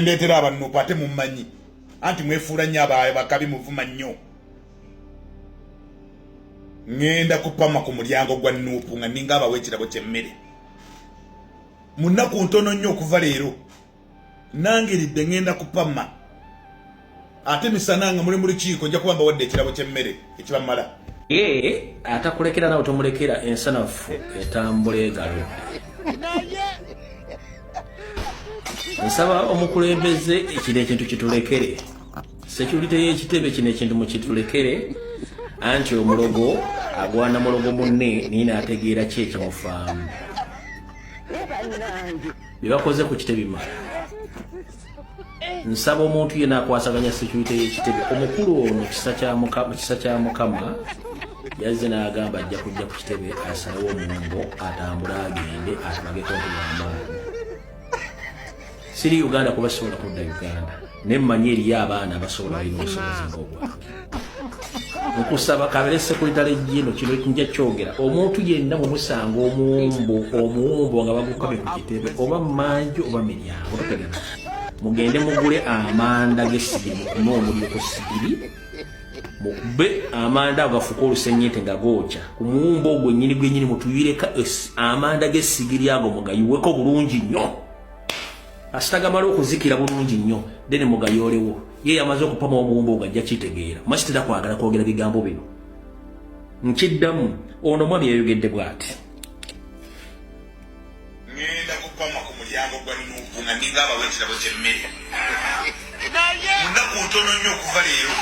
Kyendeetera abanupu ate mummanyi, anti mwefuula nnyo abakabi, muvuma nnyo. Ŋŋenda kupama ku mulyango gwa Nuupu nga ninga abawa ekirabo ky'emmere mu nnaku ntono nnyo okuva leero. Nangiridde ŋŋenda kupama, ate misana nga muli mu lukiiko nja kuba mbawadde ekirabo ky'emmere ekibamala. Ye atakulekera nawe tomulekera, ensanafu etambula egaludde. Nsaba omukulembeze kino ekintu kitulekere, security y'ekitebe kino ekintu mukitulekere, anti omulogo agwana mulogo munne naye n'ategeera ki ekimufaamu. Bye bakoze ku kitebe bimala. Nsaba omuntu yenna akwasaganya security y'ekitebe, omukulu ono kisa kya Mukama yazze n'agamba ajja kujja ku kitebe asalewo omuwumbo atambule agende atulageko nti wamaanyi. Siri Uganda kuba sobola kudda Uganda, naye mmanyi eriyo abaana abasobola, balina obusobozi ng'obwange. Nkusaba kabere secretary gino kino nja kyogera, omuntu yenna bwemusanga omuwumbo, omuwumbo nga bagukabye ku kitebe oba manju oba miryango, totegana, mugende mugule amanda g'essigiri, mukume omuliro ku ssigiri, mukube amanda ago gafuke olusenyente nga gookya ku muwumbo ogwo ennyini gwennyini. Mutuyireko amanda g'essigiri ago, mugayiweko bulungi nnyo, asitagamala okuzikira bulungi nnyo, then mugayolewo. Ye yamaze okupama omuwumbo ogwo ajja kitegeera. Masitera kwagala kwogera bigambo bino, nkiddamu. Ono omwami yayogedde bw'ati: Ŋŋenda kupama ku mulyango gwa Nuupu nga ninga abawa ekirabo ky'emmere mu nnaku ntono nnyo okuva leero.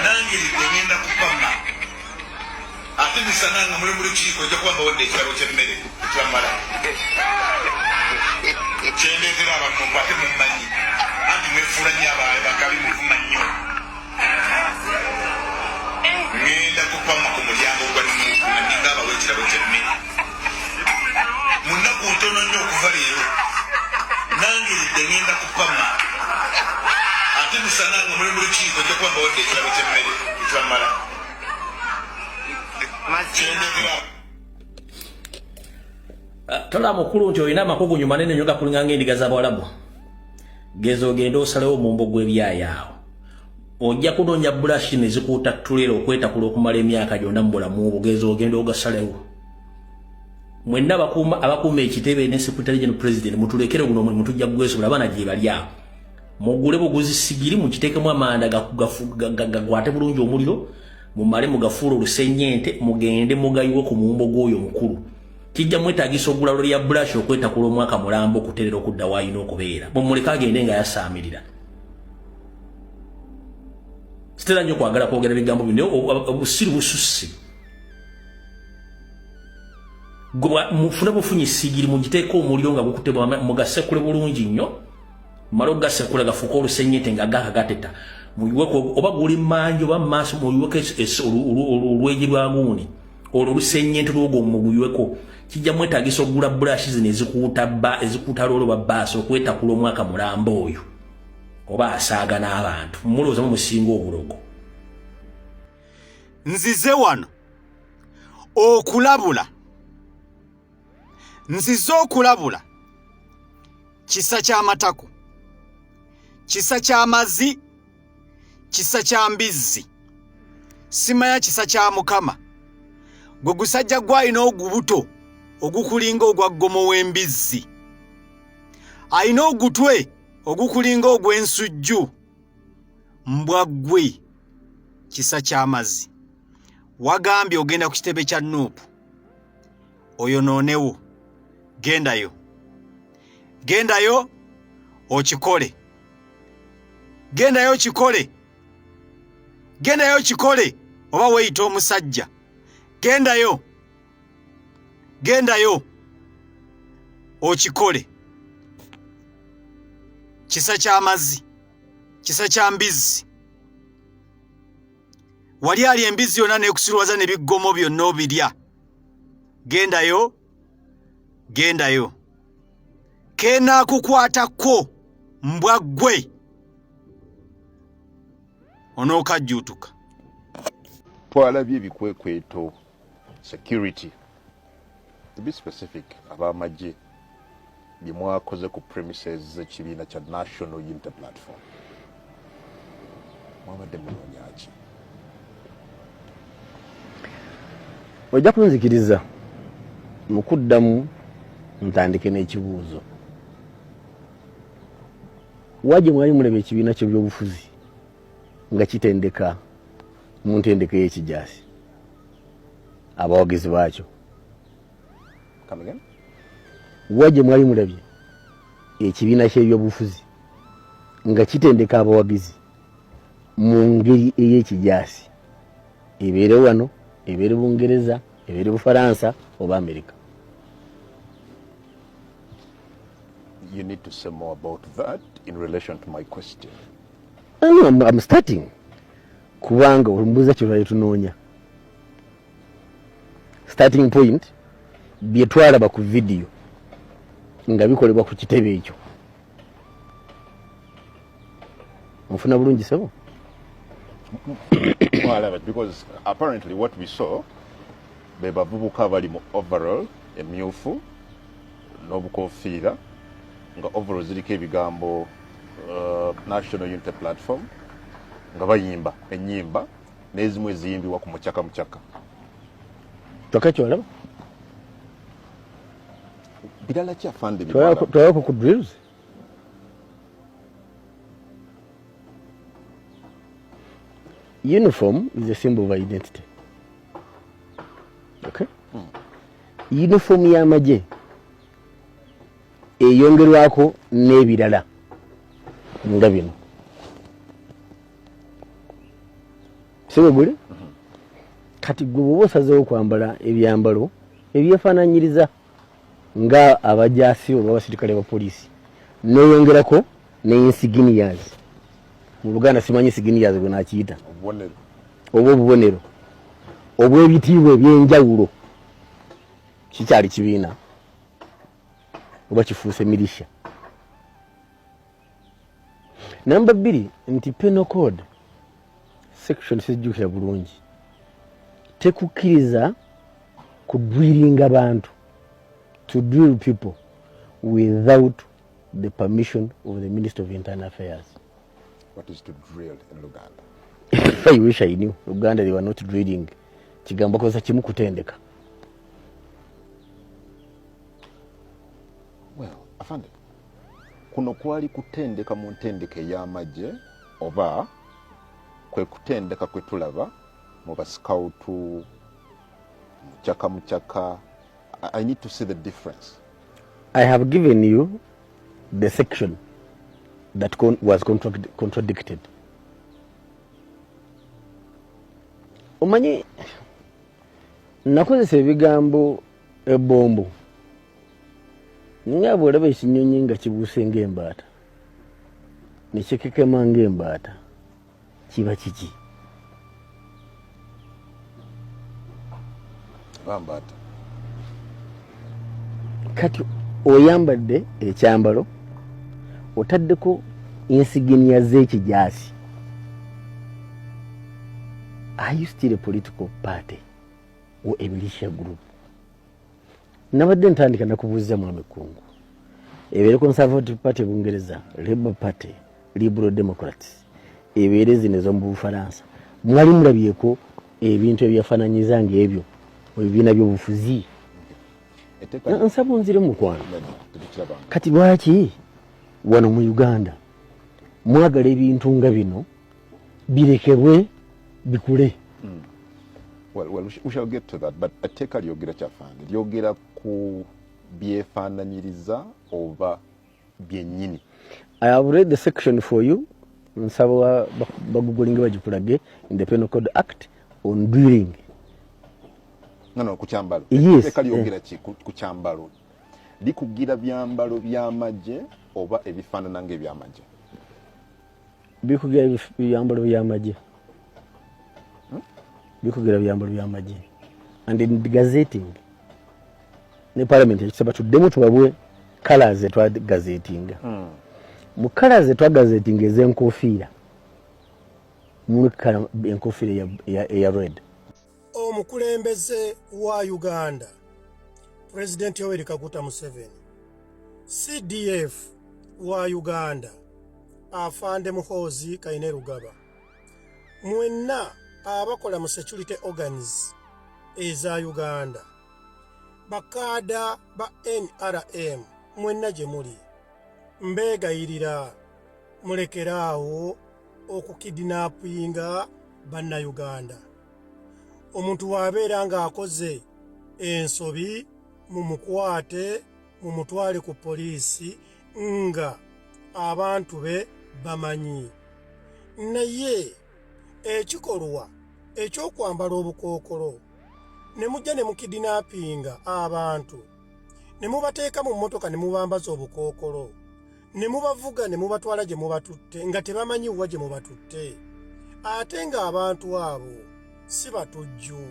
Nangiridde ŋŋenda kupama, ate misana nga muli mu lukiiko nja kuba mbawadde ekirabo ky'emmere ekibamala. Kyendeetera abanupu ate mummanyi, anti mwefuula nnyo abakabi, muvuma nnyo. Ŋŋenda kupama ku mulyango gwa Nuupu nga ninga abawa ekirabo ky'emmere mu nnaku ntono nnyo okuva leero. Nangiridde ŋŋenda kupama, ate misana nga muli mu lukiiko nja kuba mbawadde ekirabo ky'emmere ekibamala. Kyendeetera Tola mukulu nti olina amakugunyu manene nnyo gakulinga ng'endiga z'abawalabu. Geza ogende osalewo omumbo gw'ebyayi awo, ojja kunoonya bulashi nezikuuta tulera okwetakula okumala emyaka gyonna mu bulamu obwo. Geza ogende ogasalewo. Mwenna abakuuma ekitebe ne secretary general, president, mutulekere guno omulimu, tujja kugwesobola. Abaana gye bali awo, mugule buguzi sigiri, mukiteekemu amanda gagwate bulungi omuliro, mumale mugafuula olusenyente, mugende mugayiwe ku muwumbo gw'oyo omukulu. Kijja mwetagisa ogula lori ya brush okwetakula omwaka mulamba okuterera okudda waalina okubeera. Mumuleke agende nga yasaamirira. Sitera nnyo kwagala kwogera bigambo bino, obusiru bususse. Mufune bufunyi sigiri, mugiteeke omuliro nga gukutebwa, mugasekule bulungi nnyo, mumale okugasekula gafuuke olusenyente nga gaka gateta, muyiweko oba guli mangi oba mumaaso, muyiweko olweji lwa guuni olwo olusenyente lwogwo muguyiweko. Kijja mwetagisa okugula brush zino ezikuuta ba ezikuuta lwolwo ba baasi okwetakula omwaka mulamba oyo oba asaaga n'abantu. Mulowooza mumusinga obulogo. Nzize wano okulabula, nzize okulabula kisa ky'amatako, kisa ky'amazi, kisa kya mbizzi, simanya kisa kya Mukama. Gwe gusajja gwalina ogubuto ogukulinga ogwa ggomo w'embizzi, alina ogutwe ogukulinga ogw'ensujju. Mbwa ggwe kisa ky'amazi, wagambye ogenda ku kitebe kya Nuupu oyonoonewo. Gendayo, gendayo okikole, gendayo okikole, gendayo okikole. Oba weeyita omusajja, gendayo, gendayo okikole. Kisa ky'amazzi, kisa kya mbizzi, wali ali embizzi yonna nekusiruwaza ne biggomo byonna obirya. Gendayo, gendayo, kenaakukwatako mbwa ggwe onookajjuutuka. Twalabye ebikwekweto, security to be specific, ab'amagye. Bye mwakoze ku premises z'ekibiina kya National Unity Platform, mwabadde munoonya ki? Ojja kunzikiriza mu kuddamu ntandike n'ekibuuzo. Wa gye mwali mulaba ekibiina ky'ebyobufuzi nga kitendeka mu ntendeka ey'ekijaasi abawagizi baakyo? Come again? Wa gye mwali mulabye ekibiina ky'ebyobufuzi nga kitendeka abawagizi mu ngeri ey'ekijaasi, ebeere wano, ebeere Bungereza, ebeere Bufaransa oba Amerika? You need to say more about that in relation to my question. No, I'm starting. Kubanga ombuuza kye twali tunoonya. Starting point, bye twalaba ku vidiyo nga bikolebwa ku kitebe ekyo. Onfuna bulungi sebo? Mwalaba, because apparently what we saw, be bavubuka bali mu overall emyufu n'obukofiira, nga overall ziriko ebigambo National Unity Platform, nga bayimba ennyimba n'ezimu eziyimbibwa ku mucaka mucaka. Kyokka kyolaba. Birala ki, afande, bye mwalaba? Twalabako ku drills. Uniform is a symbol of identity. Okay? Uniform y'amagye eyongerwako n'ebirala nga bino. Si bwe guli? Kati gwe bw'oba osazeewo kwambala ebyambalo ebyefaananyiriza nga abajaasi oba abasirikale ba poliisi, n'oyongerako ne insignias, mu Luganda simanyi insignias bwe nakiyita, Obubonero. Oba obubonero obw'ebitiibwa ebyenjawulo, kikyali kibiina oba kifuuse militia? Namba 2, nti Penal Code section, sijjukira bulungi, tekukkiriza kudrillinga bantu, to drill people without the permission of the Minister of Internal Affairs. What is to drill in Luganda? I wish I knew Luganda. They were not drilling. Kigambo kozesa kimu, kutendeka. Well, afande, kuno kwali kutendeka mu ntendeka ey'amagye oba kwe kutendeka kwe tulaba mu basikawutu, mucaka mucaka? I need to see the difference. I have given you the section that was contradicted. Omanyi nakozesa ebigambo ebombo, nga bw'olaba ekinyonyi nga kibuuse ng'embaata ne kikekema ng'embaata, kiba kiki? Bambaata. Kati oyambadde ekyambalo, otaddeko insignia z'ekijaasi, are you still a political party or a militia group? Nabadde ntandika nakubuuza, mwami Kungu, ebeere Conservative Party Bungereza, Labour Party, Liberal Democrats, ebeere zino ez'omu Bufalansa, mwali mulabyeko ebintu ebyafaananyiza ngaebyo mu bibiina by'obufuzi? Etteeka. Nsaba onzire, mukwano. Nedda, tetukirabanga. Kati lwaki wano mu Uganda mwagala ebintu nga bino birekebwe bikule? Well, we shall get to that, but etteeka lyogera kyafande, lyogera ku byefaananyiriza oba byennyini? I have read the section for you. Nsaba bagugulinge bagikulage in the Penal Code Act on drilling. No, ku kyambalo. Yes. Etteeka lyogera ki ku kyambalo? Likugira byambalo by'amagye oba ebifaanana ng'ebyamagye? Bikugira byambalo byamagye, bikugira byambalo byamagye. And in gazetting ne parliament ekisaba tuddemu tubabwe colors etwa gazettinga. Mu colors etwa gazettinga ez'enkofiira, mulimu colour enkofiira eya red. Omukulembeze wa Uganda, Pulezidenti Yoweri Kaguta Museveni. CDF wa Uganda Afande Muhoozi Kainerugaba, mwenna abakola mu security organs eza Uganda, bakaada ba NRM mwenna gye muli, mbeegayirira mulekeraawo okukidinapinga Bannayuganda. Omuntu bw'abeera ng'akoze ensobi mumukwate mumutwale ku poliisi nga abantu be bamanyi. Naye ekikolwa eky'okwambala obukookolo ne mujja ne mukidinapinga abantu ne mubateeka mu mmotoka ne mubambaza obukookolo ne mubavuga ne mubatwala gye mubatutte nga tebamanyi wa gye mubatutte, ate ng'abantu abo si batujju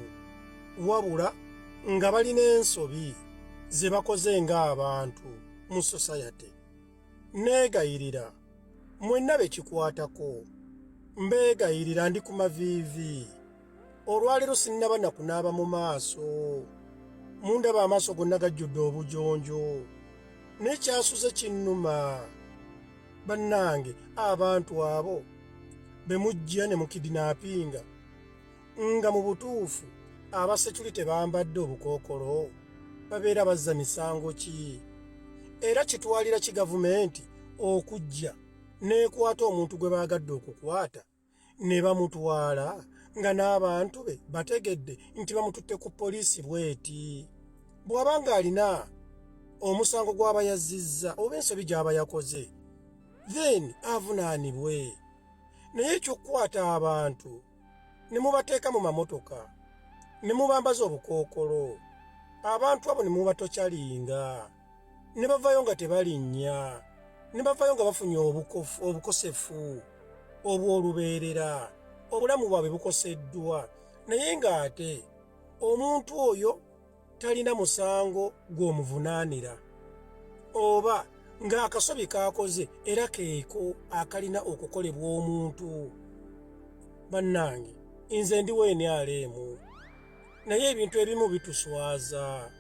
wabula nga balina ensobi ze bakoze ng'abantu mu sosayate. Neegayirira mwenna be kikwatako, mbeegayirira ndi ku maviivi. Olwaleero sinnaba na kunaaba mu maaso, mundaba amaaso gonna gajjudde obujonjo, naye kyasuze kinnuma. Bannange abantu abo be mujja ne mukidinapinga nga mu butuufu abaseculite bambadde obukookolo babeera bazza misango ki? Era kitwalira ki gavumenti okujja n'ekwata omuntu gwe baagadde okukwata ne bamutwala nga n'abantu be bategedde nti bamututte ku poliisi bw'eti? Bw'aba ng'alina omusango gw'aba yazzizza oba ensobi gy'aba yakoze, then avunaanibwe. Naye eky'okukwata abantu ne mubateeka mu mamotoka ne mubambaza obukookolo, abantu abo ne mubatokyalinga ne bavayo nga tebalinnya, ne bavayo nga bafunye obukosefu obw'olubeerera, obulamu bwabwe bukoseddwa, naye ng'ate omuntu oyo talina musango gw'omuvunaanira oba ng'akasobi k'akoze era keeko akalina okukolebwa omuntu. Bannange nze ndi wa NRM, naye ebintu ebimu bituswaza.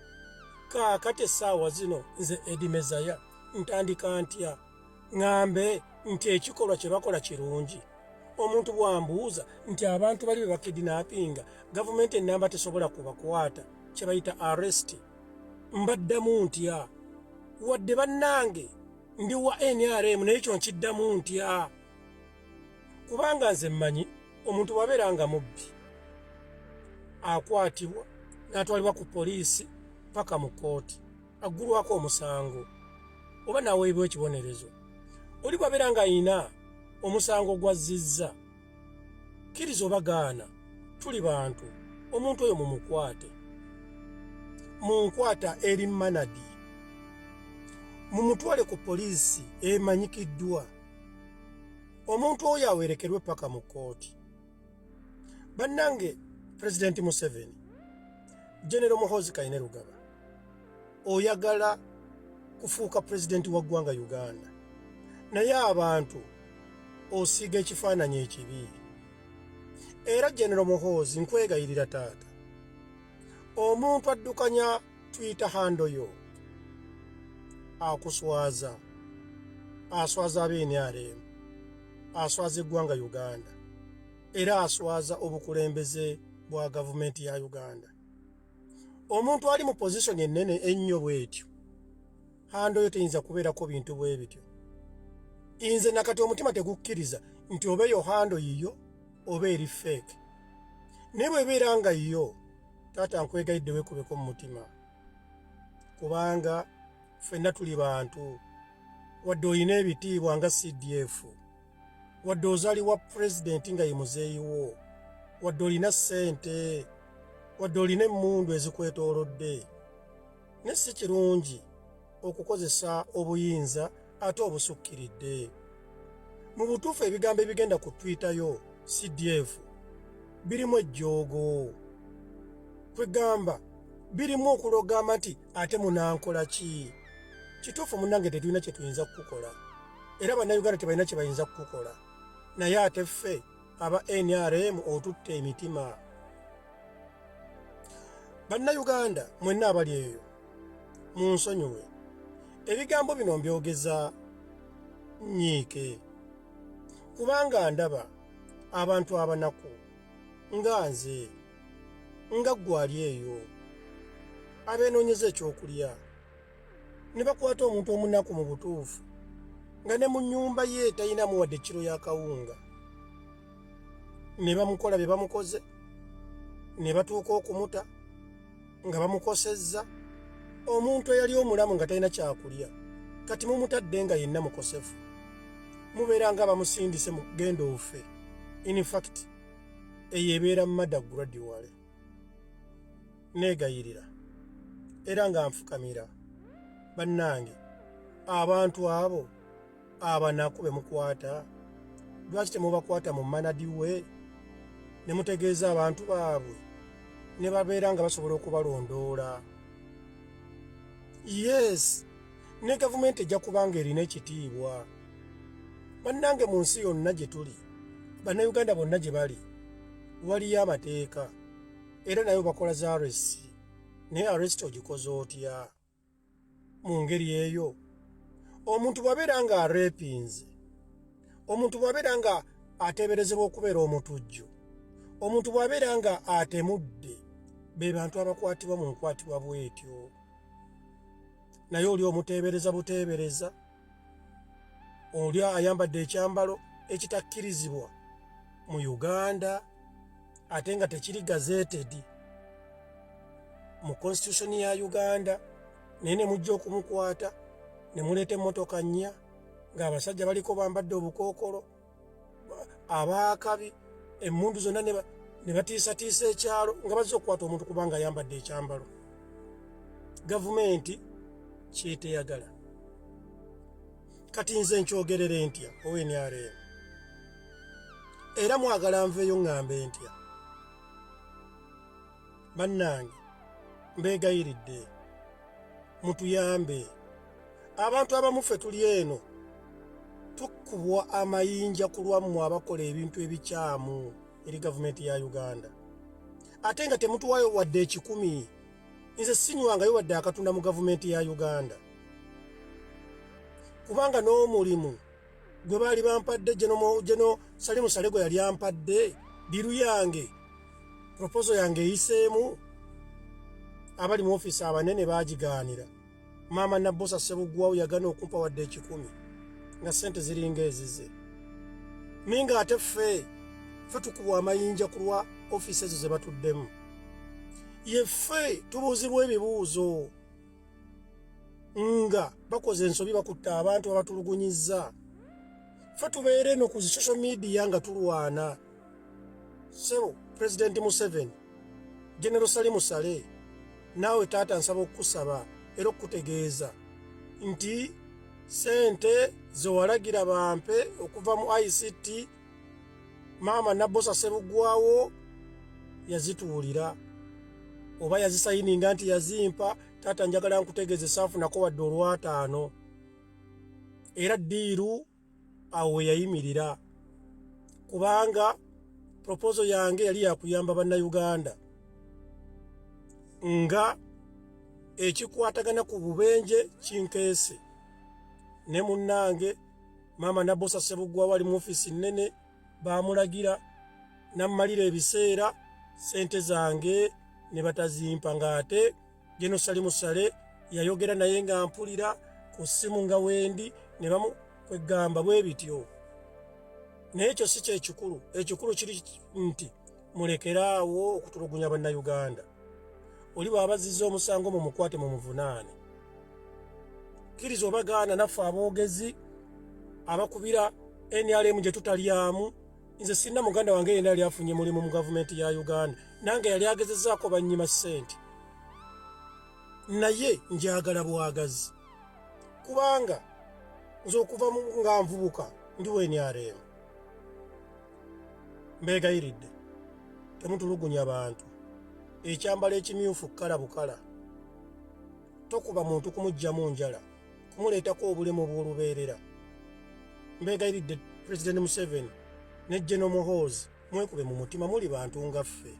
Kaakati essaawa zino nze Eddie Mezaya ntandika ntya ŋŋambe nti ekikolwa kye bakola kirungi? Omuntu bw'ambuuza nti abantu bali be bakidinapinga gavumenti ennamba tesobola kubakwata kye bayita arrest, mbaddamu ntya? Wadde bannange ndi wa NRM, naye ekyo nkiddamu ntya? Kubanga nze mmanyi omuntu bw'abeera nga mubbi akwatibwa n'atwalibwa ku poliisi paka mu kkooti, aggulwako omusango oba n'aweebwa ekibonerezo. Oli bw'abeera ng'alina omusango gwazzizza, kkiriza oba gaana, tuli bantu, omuntu oyo mumukwate mu nkwata eri manadi, mumutwale ku poliisi emanyikiddwa, omuntu oyo awerekerwe paka mu kkooti. Bannange, Pulezidenti Museveni, Genero Muhoozi Kainerugaba, oyagala kufuuka pulezidenti wa ggwanga Uganda, naye abantu osiiga ekifaananyi ekibi. Era Genero Muhoozi, nkwegayirira taata, omuntu addukanya Twitter handle yo akuswaza, aswaza abe NRM, aswaza eggwanga Uganda, era aswaza obukulembeze bwa gavumenti ya Uganda. Omuntu ali mu pozisoni ennene ennyo bw'etyo, hando yo teyinza kubeerako bintu bwe bityo. Nze nakati omutima tegukkiriza nti oba eyo hando yiyo oba eri feeke, naye bw'ebeera nga yiyo, taata nkwegayidde weekubeko mu mutima, kubanga ffenna tuli bantu. Wadde olina ebitiibwa nga CDF, wadde ozaliwa pulezidenti nga ye muzeeyi wo, wadde olina ssente, wadde olina emmundu ezikwetoolodde, naye si kirungi okukozesa obuyinza ate obusukkiridde. Mu butuufu ebigambo ebigenda ku Twitter yo CDF birimu ejjoogo, kwegamba birimu okulogamba nti ate munankola ki? Kituufu munnange, tetulina kye tuyinza kukukola, era Bannayuganda tebalina kye bayinza kukukola, naye ate ffe aba NRM otutta emitima. Bannayuganda mwenna abali eyo munsonyiwe, Ebigambo bino mbyogeza nnyiike kubanga ndaba abantu abanaku nga nze, nga ggwe ali eyo, abeenoonyeza ekyokulya ne bakwata omuntu omunaku mu butuufu nga ne mu nnyumba ye talinamu wadde kiro ya kawunga, ne bamukola bye bamukoze, ne batuuka okumuta nga bamukosezza. Omuntu eyali omulamu nga talina kyakulya kati mumutadde nga yenna mukosefu, mubeera nga bamusindise mu kugenda ofe. In fact eyo ebeera murder gradually. Neegayirira era nga nfukamira, bannange, abantu abo abanaku be mukwata, lwaki temubakwata mu manadiwe ne mutegeeza abantu baabwe ne babeera nga basobola okubalondoola? Yes, ne gavumenti ejja kubanga erina ekitiibwa. Bannange, mu nsi yonna gye tuli, Bannayuganda bonna gye bali, waliyo amateeka era nayo bakola za arrest. Naye arrest ogikoze otya mu ngeri eyo? Omuntu bw'abeera nga arepinze, omuntu bw'abeera nga ateeberezebwa okubeera omutujju, omuntu bw'abeera nga atemudde, be bantu abakwatibwa mu nkwatibwa bw'etyo. Naye oli omuteebereza buteebereza, oli ayambadde ekyambalo ekitakkirizibwa mu Uganda ate nga tekiri gazetted mu constitution ya Uganda, naye ne mujja okumukwata ne muleeta emmotoka nnya ng'abasajja baliko bambadde obukookolo abaakabi, emmundu zonna, ne batiisatiisa ekyalo nga bazze okukwata omuntu kubanga ayambadde ekyambalo gavumenti kyeteyagala. Kati nze nkyogerere ntya owa NRM? Era mwagala nveeyo ŋŋambe ntya? Bannange, mbeegayiridde mutuyambe. Abantu abamu ffe tuli eno tukubwa amayinja ku lwammwe abakola ebintu ebikyamu eri gavumenti ya Uganda, ate nga temutuwayo wadde 100. Nze sinywangayo wadde akatunda mu gavumenti ya Uganda, kubanga n'omulimu gwe baali bampadde, General Salim Saleh gwe yali ampadde, deal yange, proposal yange eyiseemu, abali mu ofiisi abanene baagigaanira. Maama Nabosa Sebugwawo yagana okumpa wadde 100 nga sente ziringa ezize. Naye nga ate ffe tukubwa amayinja ku lwa ofiisi ezo ze batuddemu. Ye ffe tubuuzibwa ebibuuzo nga bakoze ensobi, bakutta abantu, babatulugunyizza. Ffe tubeere eno ku social media nga tulwana. Sebo Pulezidenti Museveni, General Salim Saleh, naawe taata, nsaba okukusaba era okukutegeeza nti sente zewalagira bampe okuva mu ICT, maama Nabosa Sebugwawo yazituwulira oba yazisayininga nti yazimpa. Taata, njagala nkutegeeze, saafunako wadde olwataano, era deal awo we yayimirira, kubanga proposal yange yali yakuyamba Bannayuganda nga ekikwatagana ku bubenje kinkeese ne munnange maama Nabosa Sebugwawo ali mu ofiisi nnene, baamulagira nammalira ebiseera, sente zange ne batazimpa, ng'ate General Salim Saleh yayogera naye nga mpulira ku ssimu nga wendi ne bamu kwegamba bwe bityo. Naye ekyo si kyekikulu. Ekikulu kiri nti mulekeraawo okutulugunya Bannayuganda. Oli bw'abazizza omusango, mumukwate, mumuvunaane. Kkiriza oba gaana, naffe aboogezi abakubira NRM gye tutalyamu. Nze sirina muganda wange yenna yali afunye mulimu mu gavumenti ya Uganda. Nange yali agezezaako bannyima ssente, naye njagala bwagazi, kubanga nze okuva nga nvubuka ndi wa NRM. Mbeegayiridde, temutulugunya bantu. Ekyambalo ekimyufu kala bukala, tokuba muntu kumuggyamu njala, kumuleetako obulemu bw'olubeerera. Mbeegayiridde, Pulezidenti Museveni ne General Muhoozi, mwekube mu mutima, muli bantu nga ffe.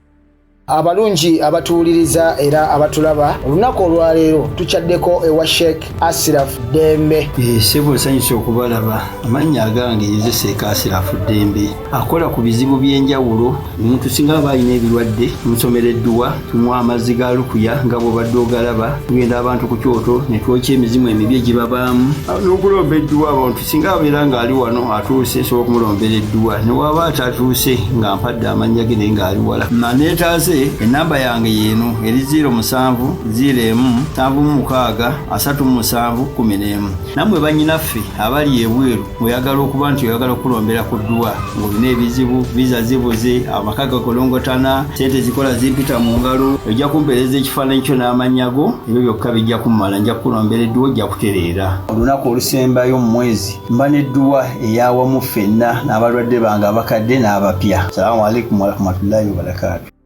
Abalungi abatuwuliriza era abatulaba, olunaku olwaleero tukyaddeko ewa Sheikh Asiraf Ddembe. Ssebo, nsanyuse okubalaba. Amannya agange nze Sheikh Asirafu Ddembe, akola ku bizibu by'enjawulo. Omuntu singa aba alina ebirwadde, tumusomera edduwa, tumuwa amazzi ga lukuya nga bw'obadde ogalaba. Tugenda abantu ku kyoto ne twokya emizimu emibi egibabaamu n'okulomba edduwa. Abantu singa abeera ng'ali wano atuuse, nsobola okumulombera edduwa, ne waba atatuuse nga mpadde amannya ge naye ng'ali wala naneetaase. Enamba yange yeeno eri 07 01 76 37 11. Nammwe bannyinaffe abali ebweru, ng'oyagala okuba nti oyagala okulombera ku dduwa, ng'olina ebizibu, visa zibuze, amaka gakolongotana, sente zikola zimpita mu ngalo, ojja kumpeereza ekifaananyi kyo n'amannya go, ebyo byokka bijja kummala, nja kukulombera edduwa, ojja kutereera. Olunaku olusembayo mu mwezi mba n'edduwa eyawamu ffenna n'abalwadde bange abakadde n'abapya. Salaamu alaikum warahmatullahi wabarakaatu.